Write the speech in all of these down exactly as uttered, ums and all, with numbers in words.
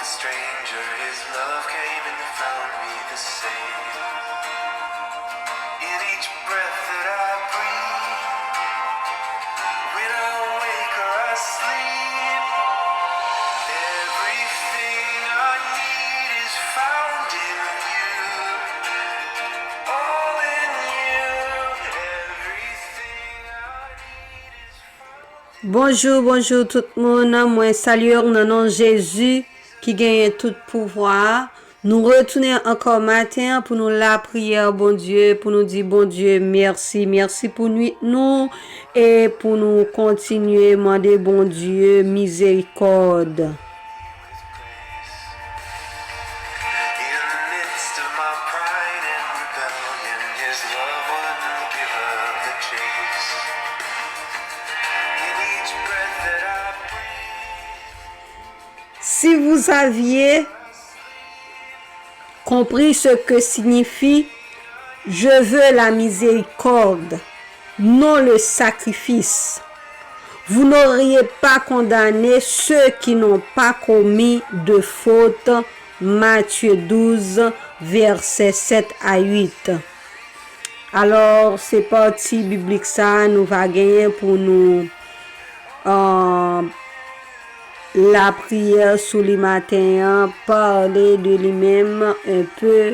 Stranger, his love came and found me the same. In each breath that I breathe, when I wake or I sleep, everything I need is found in you. All in you, everything I need is found in you. Bonjou, bonjou tout moun. Mwen salye w nan non Jezi ki genyen tout pouvwa a. Nou retounen ankò maten an pou nou lapriyè Bondye, pou nou di Bondye mèsi. Mèsi pou nwit nou e pou nou kontinye mande Bondye mizerikòd. In the midst of my pride and rebellion, his love wouldn't give up the chase. In each breath that I breathe, Si vous aviez compris ce que signifie je veux la miséricorde, non le sacrifice, vous n'auriez pas condamné ceux qui n'ont pas commis de faute. Matthieu douze, versets sept à huit. Alò, se pati biblik sa a nou va genyen pou nou, euh, lapriyè sou li maten an, pale de li menm un peu.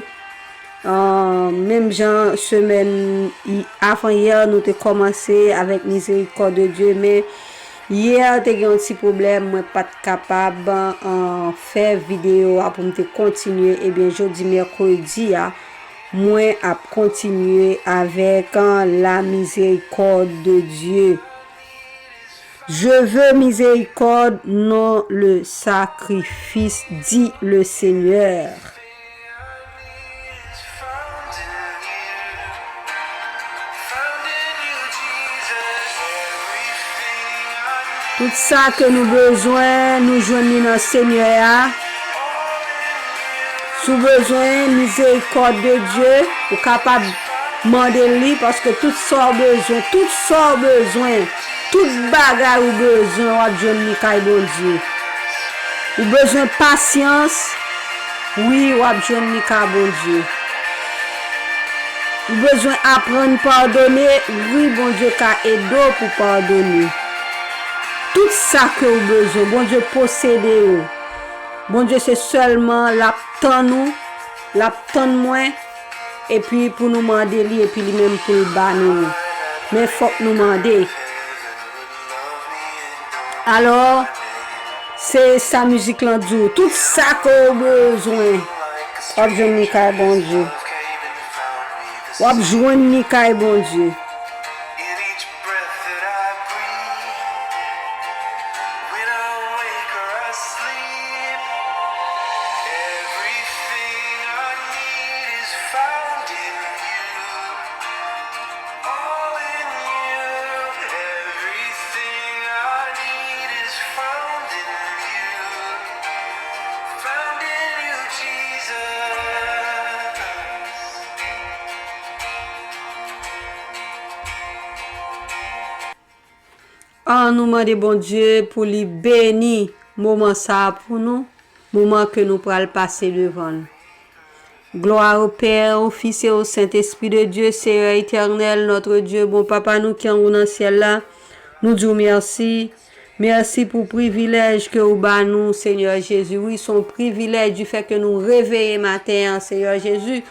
Euh, menm jan semèn i-, avan yè, nou te kòmanse avèk mizerikòd de Dye, men yè te gen yon ti pwoblèm, mwen pa t kapab, euh, fè videyo a pou m te kontinye. Ebyen, jodi mèkredi a, mwen ap kontinye avèk, euh, la miséricorde de Dieu. Je veux miséricorde, non le sacrifice, dit le Seigneur. Tout sa ke nou bezwen, nou jwenn li nan Senyè a. Si w bezwen mizerikòd de Dye, ou kapab mande li, paske tout sa w bezwen, tout sa w bezwen, tout bagay ou bezwen, w ap jwenn li kay Bondye. Ou bezwen pasyans, wi, w ap jwenn li ka Bondye. Ou bezwen aprann padone, wi, Bondye ka ede w pou padone. Tout sa ke w bezwen, Bondye posede yo. Bondye se sèlman l ap tann ou, l ap tann mwen, epi pou nou mande li, epi li menm pou l ba nou. Men fòk nou mande. Alò, se sa mizik lan di w. Tout sa ke w bezwen, w ap jwenn li kay Bondye. W ap jwenn li kay Bondye. All in you, everything I need is found in you. Found in you, Jesus. An nou mande Bondye pou li beni moman sa a pou nou, moman ke nou pral pase devan l. Gloire au Père, au Fils et au Saint-Esprit de Dieu, Seigneur éternel, notre Dieu, bon Papa nou ki anwo nan syèl la, nou di w mèsi. Mèsi pou privilèj ke ou ba nou, Senyè Jezi. Wi, se yon privilèj di fè ke nou reveye maten an, Senyè Jezi,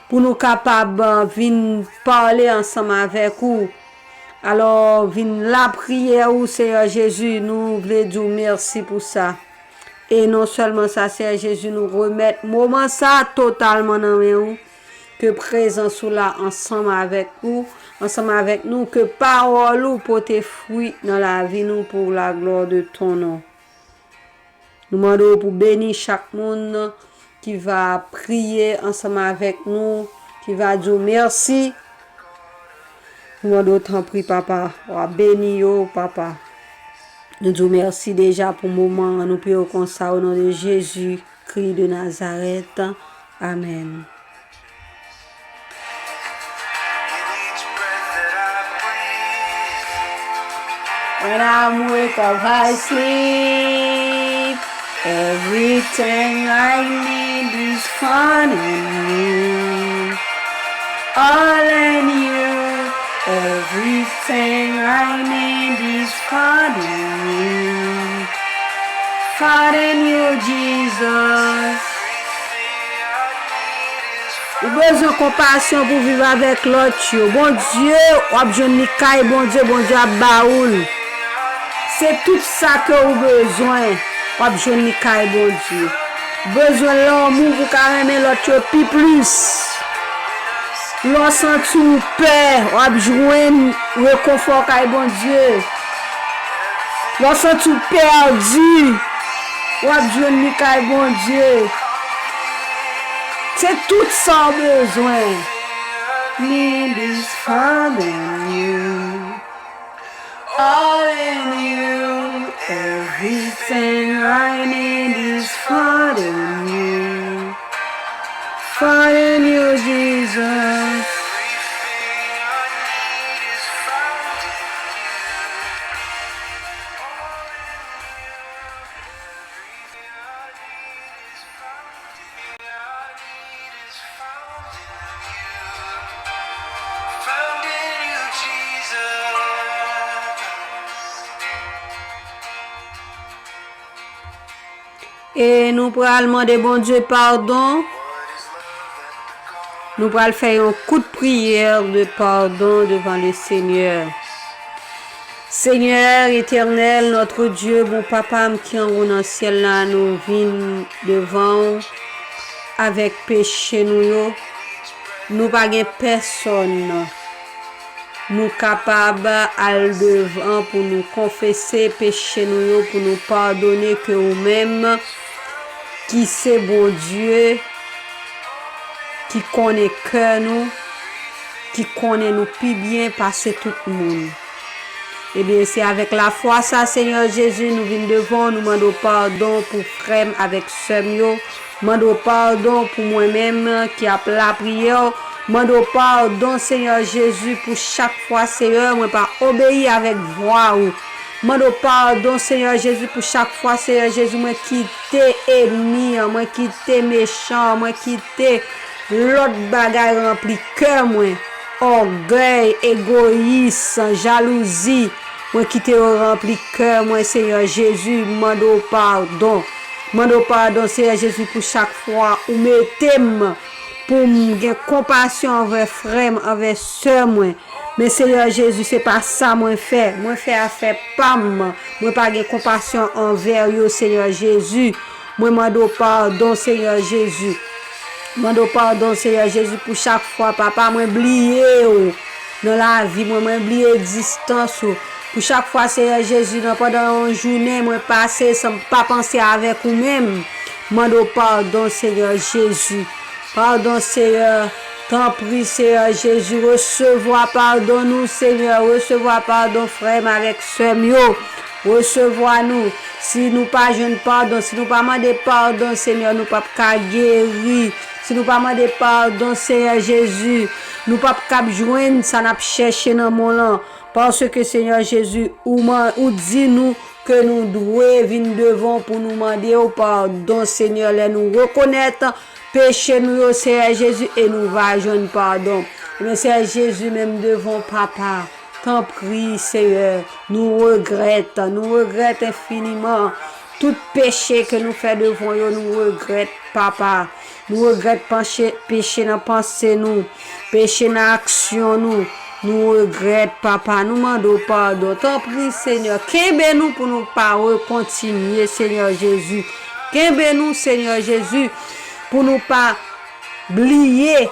pou nou kapab, euh, vin pale ansanm avèk ou. Alò, vin lapriyè ou, Senyè Jezi, nou vle di w mèsi pou sa. E non sèlman sa, Senyè Jezi, nou remèt moman sa totalman nan men ou. Ke prezans ou la ansanm avèk ou, ansanm avèk nou, ke pawòl ou pote fwi nan lavi nou pour la gloire de ton nom. Nou mande w pou beni chak moun ki va priye ansanm avèk nou, ki va di w mèsi. Nou mande w tanpri, Papa, w a beni yo, Papa. Nou di w mèsi deja pou moman an. Nou priye w konsa, au nom de Jésus-Christ de Nazareth. Amen. When I'm wake up, I sleep. Everything I need is found in you. All in you. Everything I need is found in you. Found in you, Jesus. Ou bezwen konpasyon pou viv avèk lòt yo. Bondye, w ap jwenn li kay Bondye, Bondye ap ba ou l. Se tout sa ke ou bezwen, w ap jwenn li kay Bondye. Ou bezwen lanmou pou w ka renmen lòt yo pi plis. Lè w santi w pè, w ap jwenn rekonfò kay Bondye. Lè w santi w pèdi, w ap jwenn li kay Bondye. Se tout sa w bezwen. Need is found in you. All in you. Everything I need is found in you. Found in you, Jesus. E nou pral mande Bondye padon. Nou pral fè yon kout priyè de padon devan le Senyè. Senyè etènèl, notre Dieu, bon Papa m ki anwo nan syèl la, nou vin devan w avèk peche nou yo. Nou pa gen pèsòn nou kapab al devan pou nou konfese peche nou yo, pou nou padone, ke ou menm ki se Bondye, ki konnen kè nou, ki konnen nou pi byen pase tout moun. Ebyen, se avèk lafwa sa, Senyè Jezi, nou vin devan w, nou mande w padon pou frè m avèk sè m yo. Mande w padon pou mwen menm ki ap lapriyè w. Mande w padon, Senyè Jezi, pou chak fwa, Senyè, mwen pa obeyi avèk vwa ou. Mande w padon, Senyè Jezi, pou chak fwa, Senyè Jezi, mwen kite ènmi an, mwen kite mechan an, mwen kite lòt bagay ranpli kè mwen. Ògèy, egoyis, jalouzi, mwen kite yo ranpli kè mwen, Senyè Jezi, mande w padon. Mande w padon, Senyè Jezi, pou chak fwa ou mete m pou m gen konpasyon anvè frè m, anvè sè mwen. Men, Senyè Jezi, se pa sa mwen fè. Mwen fè afè pa m. Mwen pa gen konpasyon anvè yo, Senyè Jezi. Mwen mande w padon, Senyè Jezi. Mande w padon, Senyè Jezi, pou chak fwa, Papa, mwen bliye w nan lavi mwen, mwen bliye egzistans ou. Pou chak fwa, Senyè Jezi, nan pandan yon jounen, mwen pase san m pa panse avèk ou menm. Mande w padon, Senyè Jezi. Padon, Senyè. Tanpri, Senyè Jezi, resevwa padon nou, Senyè. Resevwa padon frè m avèk sè m yo. Resevwa nou. Si nou pa jwenn padon, si nou pa mande padon, Senyè, nou p ap ka geri. Si nou pa mande padon, Senyè Jezi, nou p ap kab jwenn sa n ap chèche nan mond lan. Paske, Senyè Jezi, ou, man- ou di nou ke nou dwe vin devan w pou nou mande w padon, Senyè, lè nou rekonèt peche nou yo, Senyè Jezi, e nou va jwenn padon. Ebyen, Senyè Jezi, menm devan w, Papa, tanpri, Senyè, nou regrèt, nou regrèt enfiniman tout peche ke nou fè devan w yo, nou regrèt, Papa. Nou regrèt panche, peche nan panse nou, peche nan aksyon nou. Nou regrèt, Papa. Nou mande w padon. Tanpri, Senyè, kenbe nou pou nou pa rekontinye, Senyè Jezi. Kenbe nou, Senyè Jezi, pou nou pa bliye,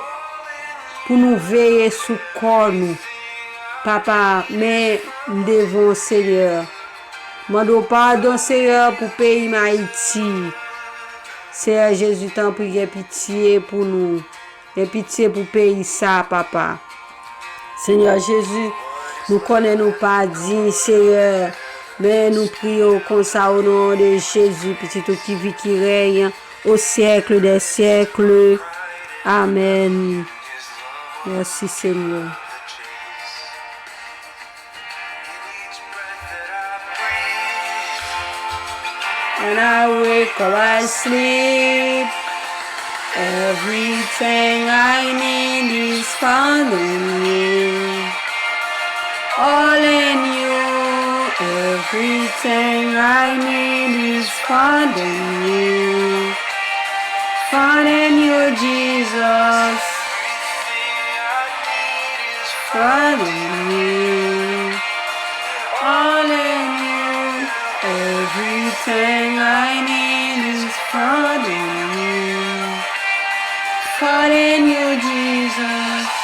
pou nou veye sou kò nou. Papa, men m devan w, Senyè. Mande w padon, Senyè, pou peyi m, Ayiti. Senyè Jezi, tanpri, gen pitye pou nou. Gen pitye pou peyi sa, Papa. Senyè Jezi, nou konnen nou pa diy, Senyè, men nou priye w konsa, o non de Jezi, Pitit ou ki viv, ki rèy aux siècles des siècles. Amèn. Mèsi, Senyè. When I wake or I sleep, everything I need is found in you. All in you, everything I need is found in you. Found in you, Jesus. Found in you. All in you. Everything I need is found in you. Found in you, Jesus.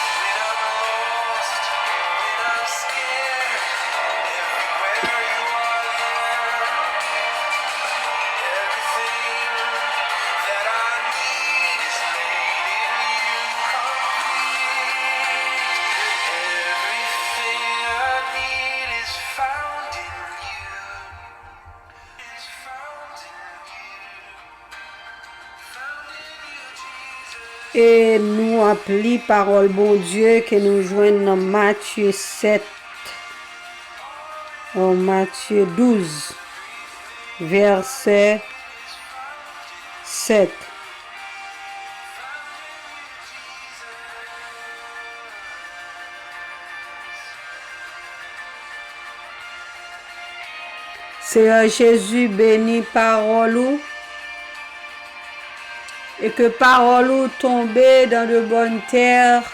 E nou ap li pawòl Bondye ke nou jwenn nan Matye sèt, o, Matye douz, vèsè sèt. Seyè Jezi, beni pawòl ou, e ke pawòl ou tonbe dans de bonnes terres,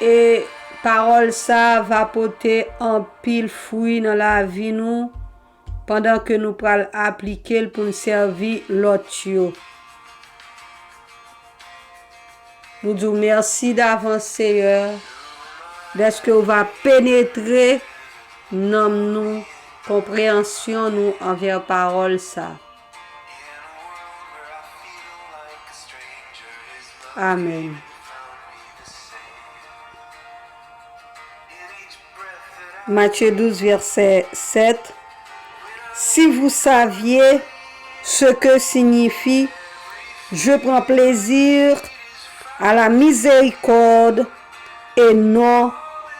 e pawòl sa va pote anpil fwi nan lavi nou, pandan ke nou pral aplike l pou n sèvi lòt yo. Nou di w mèsi davans, Seyè, dèske w va penetre nanm nou, konpreyansyon nou anvè pawòl sa. Amèn. Matthieu douze, verset sept. Si vous saviez ce que signifie je prends plaisir à la miséricorde et non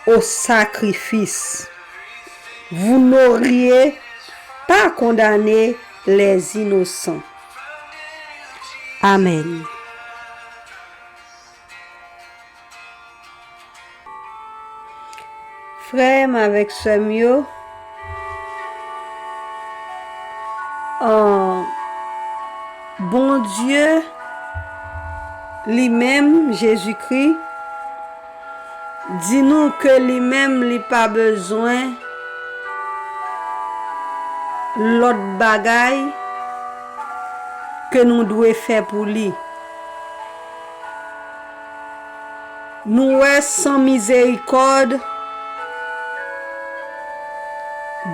au sacrifice, vous n'auriez pas condamné les innocents. Amen. Frè m avèk sè m yo, an, Bondye li menm, Jezikri, di nou ke li menm li pa bezwen lòt bagay ke nou dwe fè pou li. Nou wè san mizerikòd,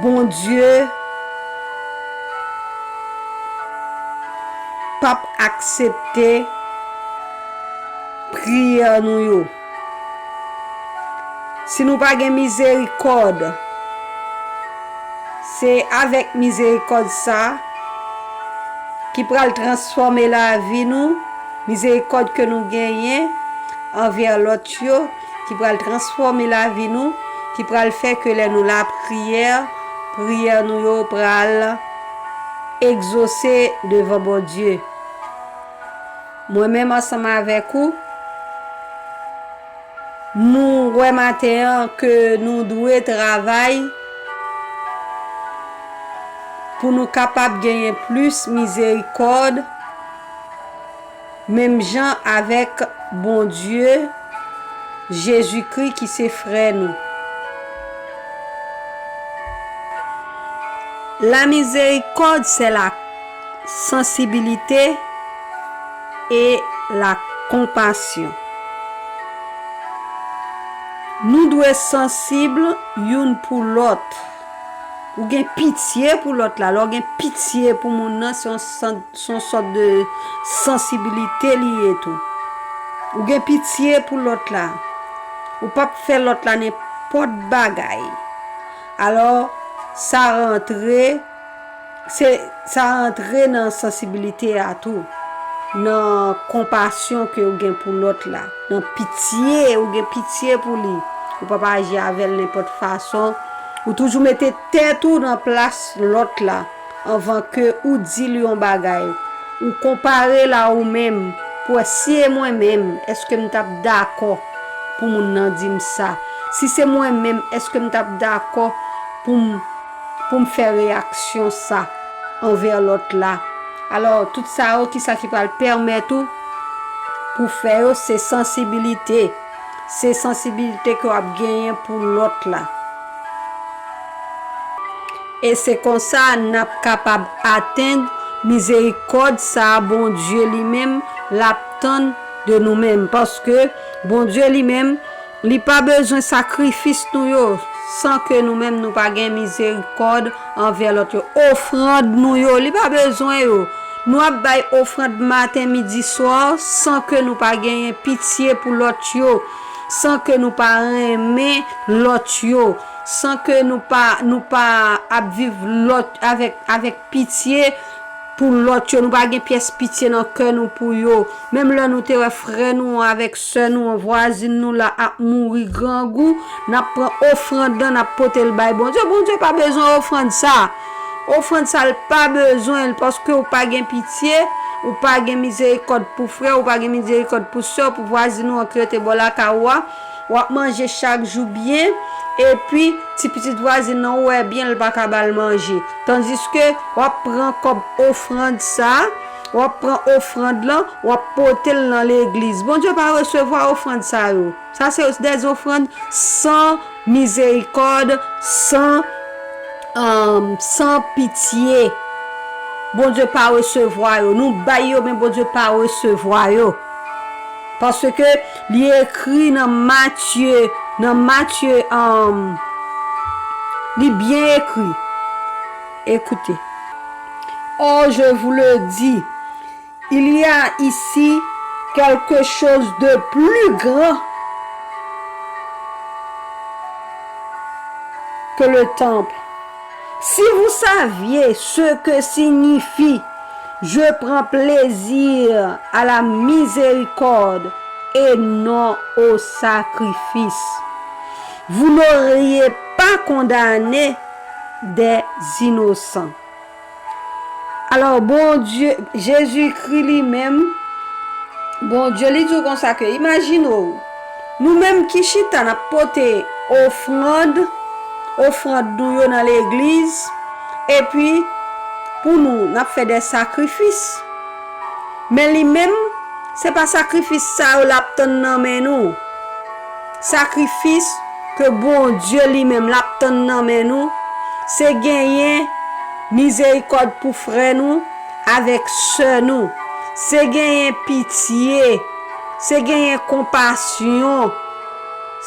Bondye p ap aksepte priyè nou yo. Si nou pa gen mizerikòd, se avèk mizerikòd sa ki pral transfòme lavi nou, mizerikòd ke nou genyen anvè lòt yo, ki pral transfòme lavi nou, ki pral fè ke lè nou lapriyè, priyè nou yo pral egzose devan Bondye. Mwen menm ansanm avèk ou, nou wè maten an ke nou dwe travay pou nou kapab genyen plis mizerikòd, menm jan avèk Bondye, Jezikri ki se frè nou. La miséricorde, c'est la sensibilité et la compassion. Nou dwe sansib youn pou lòt. Ou gen pitye pou lòt la. Lè w gen pitye pou moun nan, se yon sant se yon sòt de sansibilite li ye tou. Ou gen pitye pou lòt la. Ou p ap fè lòt la nenpòt bagay. Alò, sa rantre, se, sa rantre nan sansibilite a tou, nan konpasyon ke ou gen pou lòt la, nan pitye, ou gen pitye pou li. Ou p ap aji avè l nenpòt fason. Ou toujou mete tèt ou nan plas lòt la. Anvan ke ou di l yon bagay, ou konpare l a ou menm pou wè si e mwen menm, èske m t ap dakò pou moun nan di m sa? Si se mwen menm, èske m t ap dakò pou m, pou m fè reyaksyon sa anvè lòt la? Alò, tout sa yo, kisa ki pral pèmèt ou pou fè yo? Se sansibilite. Se sansibilite ke w ap genyen pou lòt la. E se konsa n ap kapab atenn mizerikòd sa a Bondye li menm l ap tann de nou menm. Paske Bondye li menm, li pa bezwen sakrifis nou yo san ke nou menm nou pa gen mizerikòd anvè lòt yo. Ofrann nou yo, li pa bezwen yo. Nou ap bay ofrann maten, midi, swa san ke nou pa genyen pitye pou lòt yo, san ke nou pa renmen lòt yo, san ke nou pa, nou pa ap viv lòt avèk, avèk pitye pou lòt yo. Nou pa gen pyès pitye nan kè nou pou yo. Menm lè nou te wè frè nou an avèk sè nou an, vwazin nou la ap mouri grangou, n ap pran ofrann nan, n ap pote l bay Bondye. Bondye pa bezwen ofrann sa. Ofrann sa, l pa bezwen l, paske ou pa gen pitye, ou pa gen mizerikòd pou frè, ou pa gen mizerikòd pou sè, pou vwazin ou an ki rete bò lakay ou a. W ap manje chak jou byen, epi ti pitit vwazin nan ou wè byen, l pa ka ba l manje. Tandiske w ap pran kòb ofrann sa, w ap pran ofrann lan, w ap pote l nan legliz. Bondye pa resevwa ofrann sa yo. Sa se des offrandes sans miséricorde, sans, euh, sans pitié. Bondye pa resevwa yo. Nou bay yo, men Bondye pa resevwa yo. Paske li ekri nan Matye, nan Matye, um, li byen ekri. Écoutez. Or, je vous le dis, il y a ici quelque chose de plus grand que le temple. Si vous saviez ce que signifie je prends plaisir à la miséricorde et non au sacrifice, vous n'auriez pas condamné des innocents. Alò, Bondye, Jezikri li menm, Bondye li di w konsa ke, imajine w, nou menm ki chita n ap pote ofrann, ofrann nou yo nan legliz, epi pou nou, n ap fè de sakrifis. Men li menm, se pa sakrifis sa yo l ap tann nan men nou. Sakrifis ke Bondye li menm l ap tann nan men nou, se genyen mizerikòd pou frè nou avèk sè nou. Se genyen pitye, se genyen konpasyon,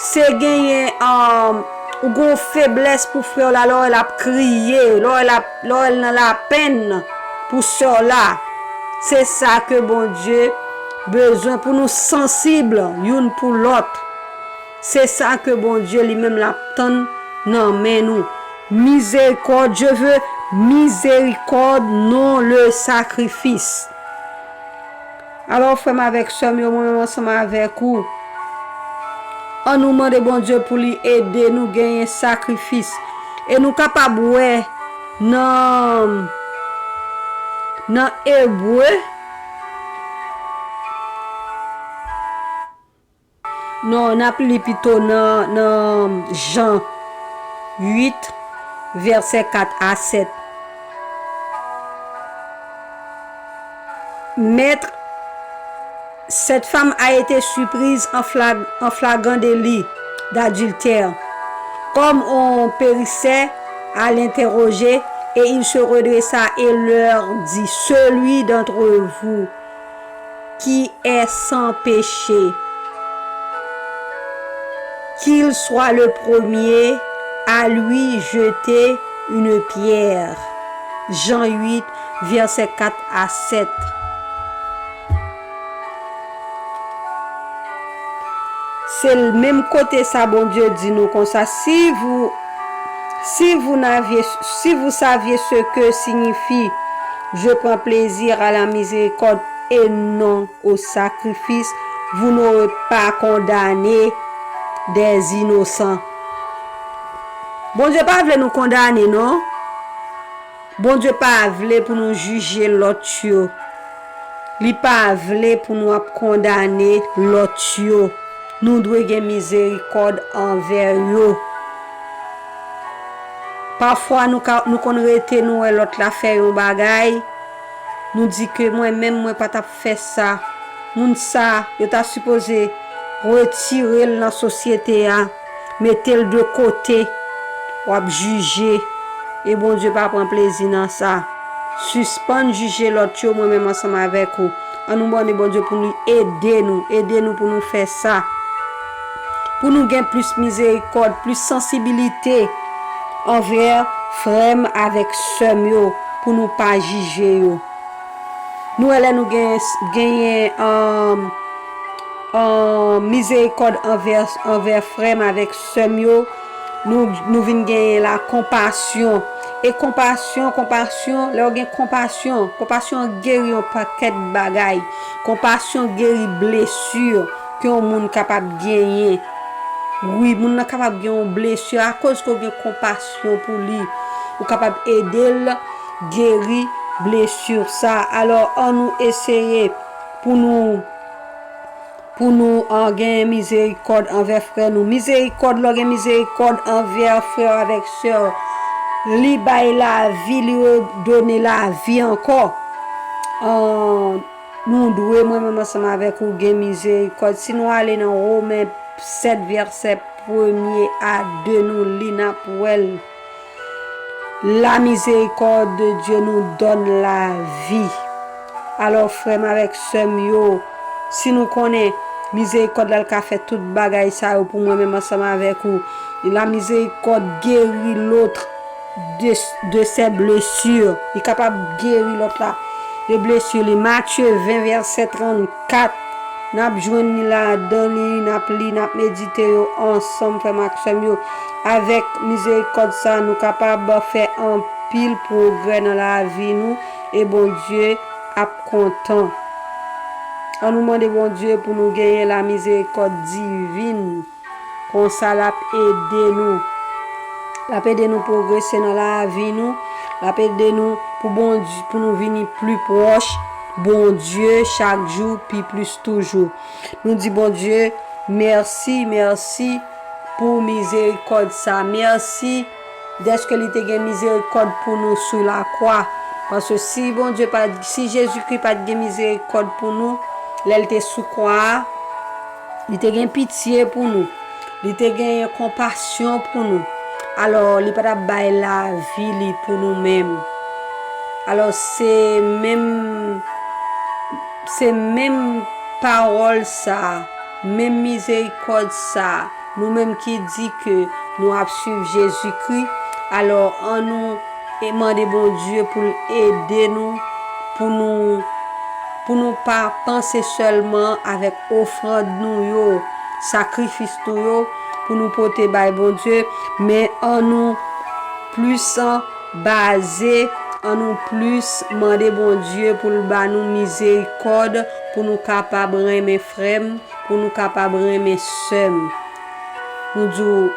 se genyen, um, ou gon feblès pou frè w la, lè w wè l ap kriye, lè w wè l ap, lè w wè l nan lapenn pou sè w la. Se sa ke Bondye bezwen pou nou sansib youn pou lòt. Se sa ke Bondye li menm l ap tann nan men nou. Miséricorde, je veux miséricorde, non le sacrifice. Alò, frè m avèk sè m yo, mwen menm ansanm avèk ou, ann nou mande Bondye pou li ede nou genyen sakrifis. E nou kapab wè nan, nan Ebre, non, n ap li pito nan, nan Jan uit, vèsè kat a sèt. Maître, cette femme a été surprise en flag-, en flagrant délit d'adultère. Comme on périssait à l'interroger, et il se redressa et leur dit, celui d'entre vous qui est sans péché, qu'il soit le premier à lui jeter une pierre. Jan uit, vèsè kat a sèt. Se l menm kote sa Bondye di nou konsa, si vous, si vous n'aviez, si vous saviez ce que signifie je prends plaisir à la miséricorde et non au sacrifice, vous n'aurez pas condamné des innocents. Bondye pa vle nou kondane, non. Bondye pa vle pou nou jije lòt yo. Li pa vle pou nou ap kondane lòt yo. Nou dwe gen mizerikòd anvè yo. Pafwa nou ka, nou konn rete, nou wè lòt la fè yon bagay, nou di ke mwen menm mwen pa t ap fè sa. Moun sa, yo ta sipoze retire l nan sosyete a, mete l de kote. W ap jije, e Bondye pa pran plezi nan sa. Sispann jije lòt yo, mwen menm ansanm avèk ou. An nou mande Bondye pou li ede nou, ede nou pou nou fè sa. Pou nou gen plis mizerikòd, plis sansibilite anvè frè m avèk sè m yo, pou nou pa jije yo. Nou wè lè nou gen, genyen, um, um, mizerikòd anvè, anvè frè m avèk sè m yo, nou, nou vin genyen la konpasyon. E konpasyon, konpasyon, lè w gen konpasyon, konpasyon geri yon pakèt bagay. Konpasyon geri blesi ke yon moun kapab genyen. Wi, moun nan kapab gen yon blesi akoz ke w gen konpasyon pou li. Ou kapab ede l geri blesi sa. Alò, an nou eseye pou nou, pou nou, ah, gen mizerikòd anvè frè nou. Mizerikòd, lè w gen mizerikòd anvè frè w avèk sè w, li bay lavi, li redone lavi ankò. Ah, nou dwe, mwen menm ansanm avèk ou, gen mizerikòd. Si nou ale nan Women sèt, vèsè premye a de, nou li, n ap wè l. La miséricorde de Dieu nous donne la vie. Alò, frè m avèk sè m yo, si nou konnen mizerikòd la, l ka fè tout bagay sa yo pou mwen menm ansanm avèk ou. La miséricorde guérit l'autre de, de ses blessures. Li kapab geri lòt la de blesi li. Matye ven, vèsè trannkat. N ap jwenn li ladan li, n ap li, n ap medite yo ansanm, frè m ak sè m yo. Avèk mizerikòd sa, nou kapab fè anpil pwogrè nan lavi nou, e Bondye ap kontan. An nou mande Bondye pou nou genyen la mizerikòd divin. Konsa, l ap ede nou. L ap ede nou pwogrese nan lavi nou. L ap ede nou pou Bondye, pou nou vini pli pwòch Bondye chak jou, pi plis toujou. Nou di Bondye mèsi, mèsi pou mizerikòd sa. Mèsi dèske li te gen mizerikòd pou nou sou lakwa. Paske si Bondye pa, si Jezikri pa t gen mizerikòd pou nou, lè l te sou kwa a, li te gen pitye pou nou. Li te genyen konpasyon pou nou. Alò, li pa t ap bay lavi li pou nou menm. Alò, se menm, se menm pawòl sa, menm mizerikòd sa, nou menm ki di ke nou ap swiv Jezikri, alò, an nou e mande Bondye pou l ede nou, pou nou, pou nou pa panse sèlman avèk ofrann nou yo, sakrifis nou yo, pou nou pote bay Bondye, men an nou plis baze, an nou plis mande Bondye pou l ba nou mizerikòd, pou nou kapab renmen frè m, pou nou kapab renmen sè m. Nou di w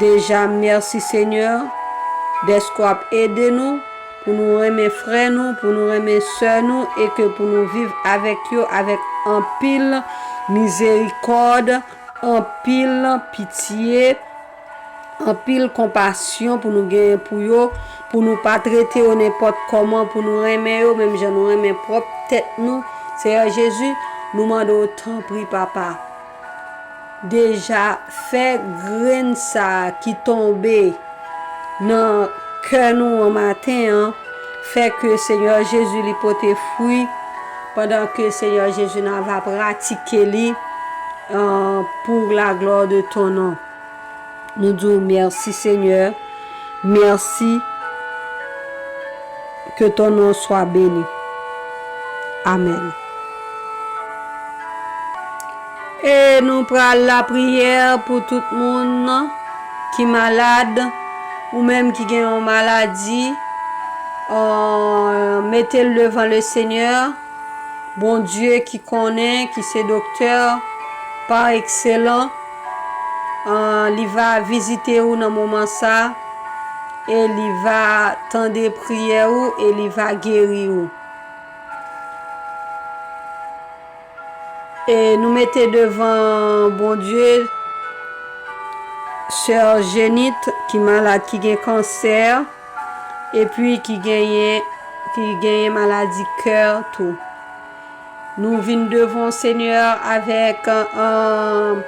deja mèsi, Senyè, dèske w ap ede nou pou nou renmen frè nou, pou nou renmen sè nou, e ke pou nou viv avèk yo avèk anpil mizerikòd, anpil pitye, anpil konpasyon pou nou genyen pou yo, pou nou pa trete yo nenpòt kòman, pou nou renmen yo menm jan nou renmen pwòp tèt nou. Seyè Jezi, nou mande w tanpri, Papa, deja fè grenn sa a ki tonbe nan kè nou an maten an, fè ke Seyè Jezi li pote fwi, pandan ke Seyè Jezi nou va pratike li, euh, pour la gloire de ton nom. Nou di w mèsi, Senyè. Mèsi. Que ton nom soit béni. Amèn. E nou pral lapriyè pou tout moun ki malad, ou menm ki gen yon maladi, euh, mete l devan le Senyè. Bondye ki konnen, ki se doktè pa ekselan, euh, li va vizite ou nan moman sa. e li va tande priyè ou e li va geri ou. E nou mete devan Bondye sè Jenit ki malad, ki gen kansè, epi ki genyen, ki genyen maladi kè tou. Nou vin devan Senyè avèk, euh,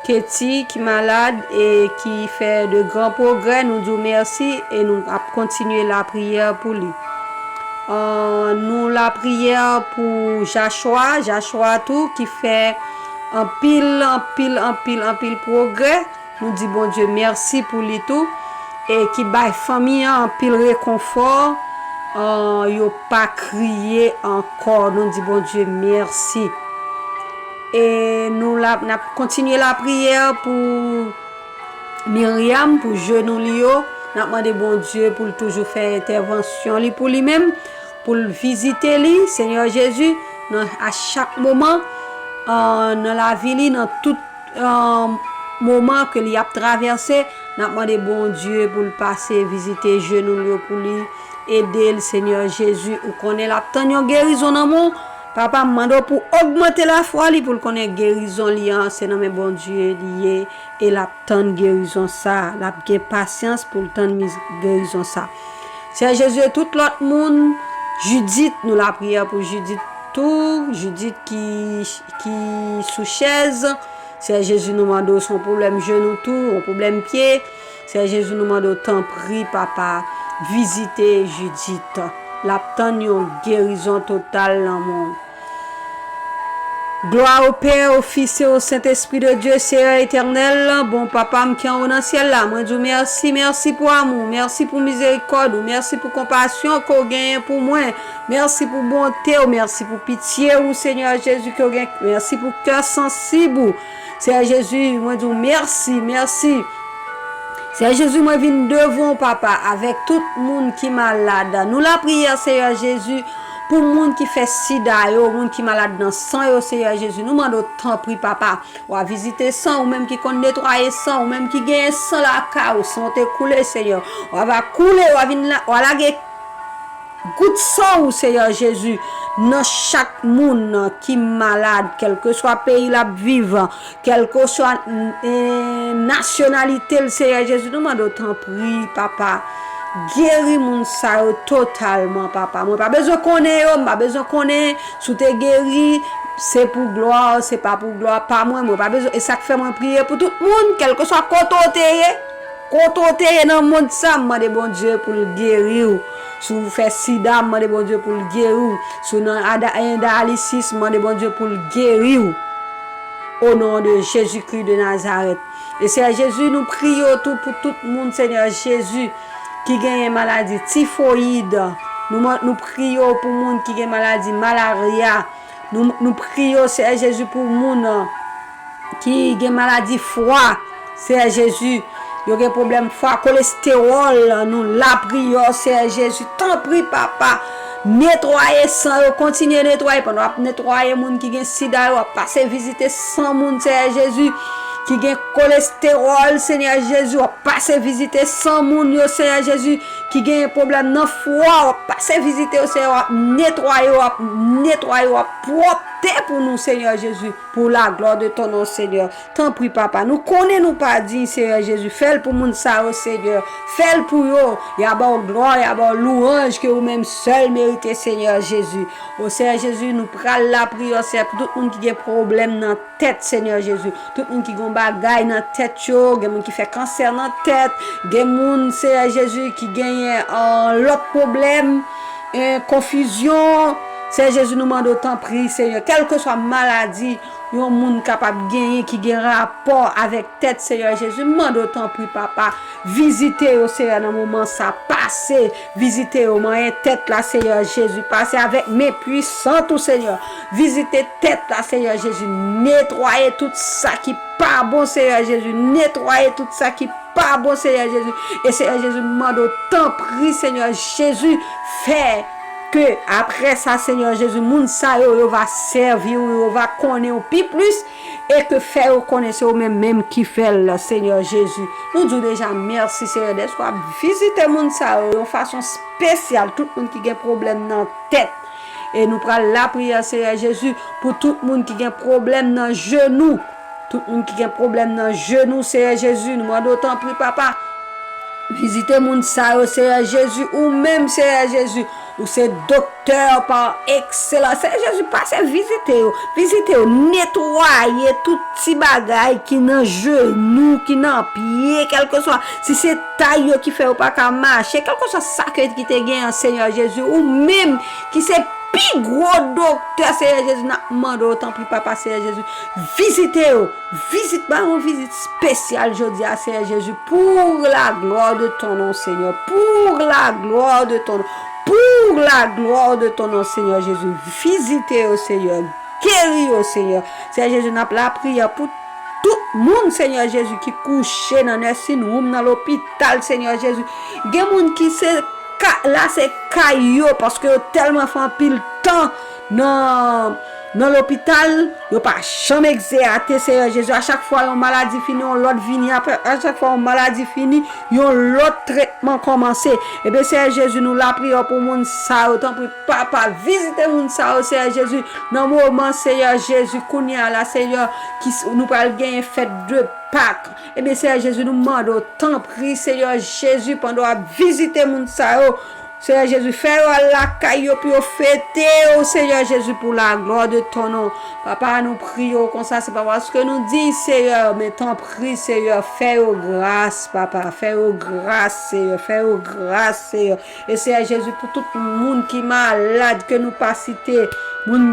Katie ki malad e ki fè de gran pwogrè. Nou di w mèsi e nou ap kontinye lapriyè pou li. Euh, nou lapriyè pou Joshua, Joshua tou ki fè anpil, anpil, anpil, anpil pwogrè. Nou di Bondye mèsi pou li tou, e ki bay fanmi an anpil rekonfò, euh, yo pa kriye ankò. Nou di Bondye mèsi. E nou la, n ap kontinye lapriyè pou Myriam, pou jenou li yo. N ap mande Bondye pou l toujou fè entèvansyon li pou li menm, pou l vizite li, Senyè Jezi, nan, a chak moman, euh, nan lavi li, nan tout, euh, moman ke li ap travèse. N ap mande Bondye pou l pase vizite jenou l yo pou li, ede l, Senyè Jezi. Ou konnen l ap tann yon gerizon nan men w. Papa, m mande w pou ogmante lafwa li, pou l konnen gerizon li an, se nan men Bondye li ye, e l ap tann gerizon sa. L ap gen pasyans pou l tann miz-, gerizon sa. Senyè Jezi, e tout lòt moun, Judith, nou lapriyè pou Judith tou, Judith ki, ki sou chèz. Senyè Jezi, nou mande w, se yon pwoblèm jenou tou, yon pwoblèm pye. Senyè Jezi, nou mande w, tanpri, Papa, vizite Judith. L ap tann yon gerizon total nan men w. Glwa o Pè, o Fis e o Sentespri de Dye, Seyè etènèl, bon Papa m ki anwo nan syèl la, mwen di w mèsi, mèsi pou amou w, mèsi pou mizerikòd ou, mèsi pou konpasyon ke w genyen pou mwen, mèsi pou bonte w, mèsi pou pitye ou, Senyè Jezi, ke w gen, mèsi pou kè sansib ou. Seyè Jezi, mwen di w mèsi, mèsi. Seyè Jezi, mwen vin devan w, Papa, avèk tout moun ki malad. Nou lapriyè, Seyè Jezi, pou moun ki fè sida yo, moun ki malad nan san yo, Seyè Jezi. Nou mande w, tanpri, Papa, w a vizite san, ou menm ki konn netwaye san, ou menm ki genyen san lakay ou, san w te koule, Senyè. W a va koule, w a vin la, w a lage gout san ou, Seyè Jezi, nan chak moun ki malad, kèlkeswa peyi l ap viv, kèlkeswa, eh, nasyonalite l, Seyè Jezi, nou mande w, tanpri, Papa, geri moun sa yo totalman, Papa. Mwen pa bezwen konnen yo, m pa bezwen konnen si w te geri, se pou glwa w, se pa pou glwa pa mwen, mwen pa bezwen, e sa k fè mwen priye pou tout moun, kèlkeswa kote w te ye. Kote w te ye nan mond sa, m mande Bondye pou l geri w. Si w fè sida, m mande Bondye pou l geri w. Si w nan ada-, dayalisis, m mande Bondye pou l geri w. O non de Jezikri de Nazarèt. E Seyè Jezi, nou priye w tou pou tout moun, Senyè Jezi, ki genyen maladi tifoyid. Nou man-, nou priye w pou moun ki gen maladi malarya. Nou, nou priye w, Seyè Jezi, pou moun, ki gen maladi fwa, Seyè Jezi, yo gen pwoblèm fwa, kolestewòl, nou lapriyè w, Seyè Jezi, tanpri, Papa, netwaye san yo, kontinye netwaye, pandan w ap netwaye moun ki gen sida yo, w ap pase vizite san moun, Seyè Jezi, ki gen kolestewòl, Senyè Jezi, w ap pase vizite san moun yo, Seyè Jezi, ki gen pwoblèm nan fwa, w ap pase vizite yo, Seyè, w ap netwaye, w ap netwaye, w ap pwòpte pou nou, Senyè Jezi. Pour la gloire de ton nom, Seigneur. Tanpri, Papa, nou konnen nou pa diy, Seyè Jezi. Fè l pou moun sa yo, Senyè. Fè l pou yo. Y a ba w glwa, y a ba w lwanj ke ou menm sèl merite, Senyè Jezi. O Seyè Jezi, nou pral lapriyè, Seyè, pou tout moun ki gen pwoblèm nan tèt, Senyè Jezi. Tout moun ki gen bagay nan tèt yo, gen moun ki fè kansè nan tèt, gen moun, Seyè Jezi, ki genyen, euh, lòt pwoblèm, eh, konfizyon. Seyè Jezi, nou mande w tanpri, Senyè, kèlkeswa maladi yon moun kapab genyen ki gen rapò avèk tèt, Seyè Jezi, m mande w tanpri, Papa, vizite yo, Seyè, nan moman sa, pase, vizite yo, manyen tèt la, Seyè Jezi, pase avèk men pwisant ou, Senyè, vizite tèt la, Seyè Jezi, netwaye tout sa ki pa bon, Seyè Jezi, netwaye tout sa ki pa bon, Seyè Jezi. E Seyè Jezi, m mande w, tanpri, Senyè Jezi, fè ke apre sa, Senyè Jezi, moun sa yo, yo va sèvi w, yo va konnen w pi plis, e ke fè yo konnen se ou menm menm ki fè l, Senyè Jezi. Nou di w deja mèsi, Senyè, dèske w ap vizite moun sa yo yon fason espesyal, tout moun ki gen pwoblèm nan tèt. E nou pral lapriyè, Senyè Jezi, pou tout moun ki gen pwoblèm nan jenou. Tout moun ki gen pwoblèm nan jenou, Senyè Jezi, nou mande w tanpri, papa. Vizite moun sa yo, Senyè Jezi, ou menm, Senyè Jezi. Ou se doktè pa ekselans. Senyè Jezi, pase vizite yo. Vizite yo, netwaye tout ti bagay ki nan jenou, ki nan pye, kèlkeswa si se tay yo ki fè yo pa ka mache, kèlkeswa sa ke ki te gen an, Senyè Jezi, ou menm ki se pi gwo doktè, Senyè Jezi, n ap mande w, tanpri, papa, Senyè Jezi, vizite yo. Vizit, ba yon vizit espesyal jodi a, Senyè Jezi, pour la gloire de ton nom, Seigneur, pour la gloire de ton nom, pour la gloire de ton nom, Senyè Jezi, vizite yo, Senyè, geri yo, Senyè. Senyè Jezi, n ap lapriyè pou tout moun, Senyè Jezi, ki kouche nan nursing room, nan lopital, Senyè Jezi. Gen moun ki se ka, la se kay yo, paske yo tèlman fè anpil tan nan, nan lopital, yo pa janm egzeyate, Senyè Jezi. A chak fwa yon maladi fini, yon lòt vini. Apre, a chak fwa yon maladi fini, yon lòt tretman kòmanse. Ebyen, Senyè Jezi, nou lapriyè pou moun sa yo. Tanpri, papa, vizite moun sa yo, Senyè Jezi. Nan moman, Senyè Jezi, kounye a la, Senyè, ki s-, nou pral genyen fèt de Pak. Ebyen, Senyè Jezi, nou mande w, tanpri, Senyè Jezi, pandan w ap vizite moun sa yo, Senyè Jezi, fè yo al lakay yo pou yo fete w, Senyè Jezi, pour la gloire de ton nom. Papa, nou priye w konsa, se pa paske nou diy, Senyè, men tanpri, Senyè, fè yo gras, papa, fè yo gras, Senyè, fè yo gras, Senyè. E Senyè Jezi, pou tout moun ki malad, ke nou pa site, moun,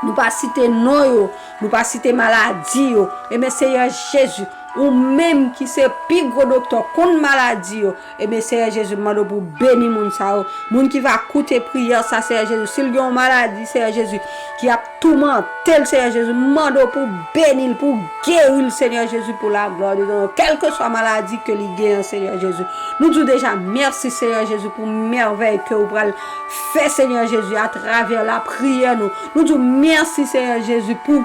nou pa site non yo, nou pa site maladi yo. Ebyen, Senyè Jezi, ou menm ki se pi gwo doktè, konn maladi yo, ebyen, Senyè Jezi, m mande w pou w beni moun sa yo. Moun ki va koute priyè sa, Senyè Jezi, si l gen yon maladi, Senyè Jezi, ki ap toumante l, Senyè Jezi, m mande w pou w beni l, pou w geri l, Senyè Jezi, pour la gloire de ton nom. Kèlkeswa maladi ke li gen an, Senyè Jezi, nou di w deja mèsi, Senyè Jezi, pou mèvèy ke w pral fè, Senyè Jezi, atravè lapriyè nou. Nou di w mèsi, Senyè Jezi, pou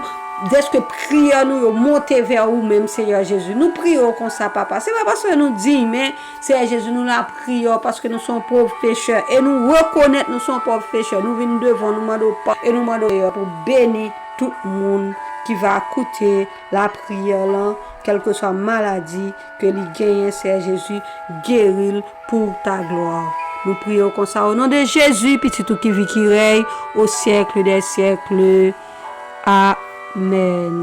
dèske priyè nou yo monte vè ou menm, Senyè Jezi. Nou priye w konsa, papa. Se pa paske nou diy, men, Senyè Jezi, nou lapriyè w paske nou se yon pòv pechè. E nou rekonèt nou se yon pòv pechè. Nou vin devan w, nou mande w pa, e nou mande w, Senyè, pou beni tout moun ki va koute lapriyè lan, kèlkeswa maladi ke li genyen, Senyè Jezi, geri l pour ta gloire. Nou priye w konsa, o non de Jezi, Pitit ou ki viv, ki rèy, au siècle des siècles. Amèn.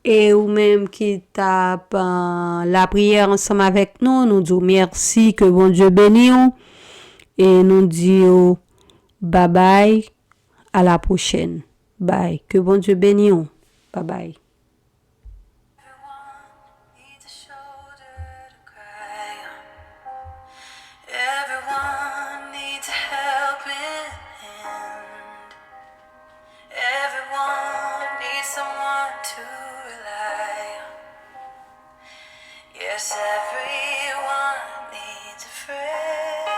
E ou menm ki t ap, euh, lapriyè ansanm avèk nou, nou di w mèsi, ke Bondye beni w. E nou di w babay, a la pwochèn. Bay. Ke Bondye beni w. Babay. Everyone needs a shoulder to cry on. Everyone needs a helping hand. Everyone needs someone to rely on. Yes, everyone needs a friend.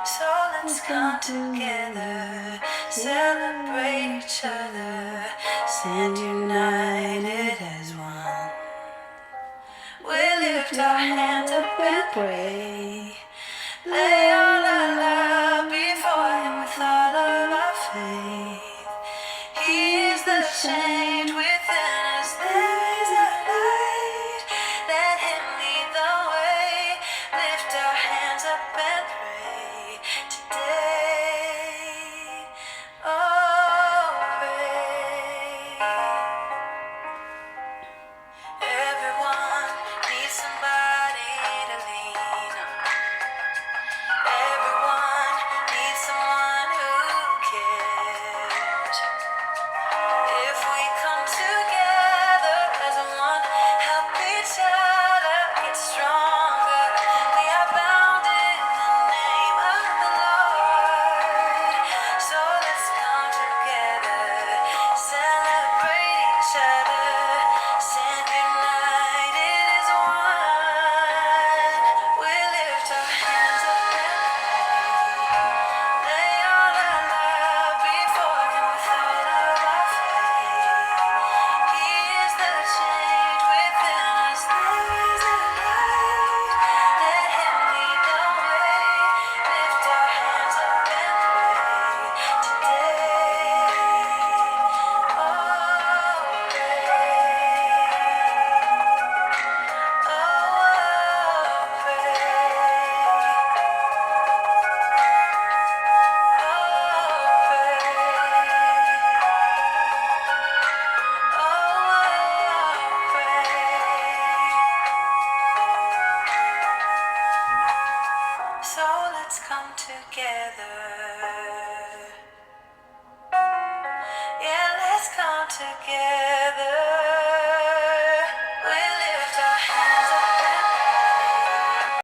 So let's come together, celebrate each other, stand united as one. We lift our hands up and pray.